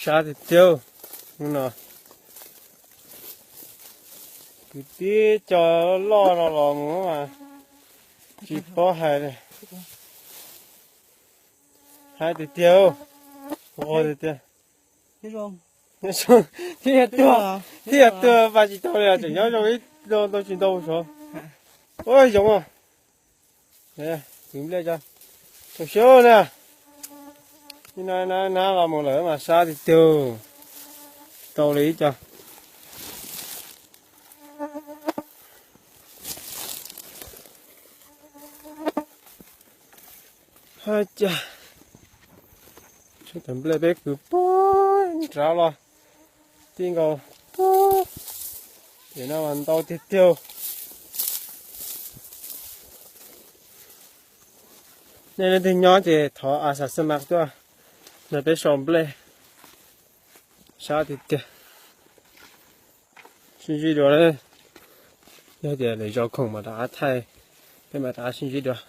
Sab tiag tiag. Hnub no kwv tij cov loj no los mus mas tsis paub hais li. Hais tiag tiag, tiag tiag. Thiab yog tuag, thiab yog tuag mas tsis tau li, tseem nyob zoo ib, ntau tsis ntau sav. Ua yoov, kwv nplej tso, xyov na. Ib nab nab los mus lawm mas sab tiag tiag, tau li ib co. Hab cas, tsheb tawm nplej peb kwv puag nrad los tij nkaus puag tim no mas ntau tiag tiag. Nej leej twg nyob ces thov a xav xab mas tuaj nrog peb sau nplej, sab tiag tiag. Sib ntsib dua, yog tias lwm zaus khoom mam rov qab thaij, peb mam rov qab sib ntsib dua.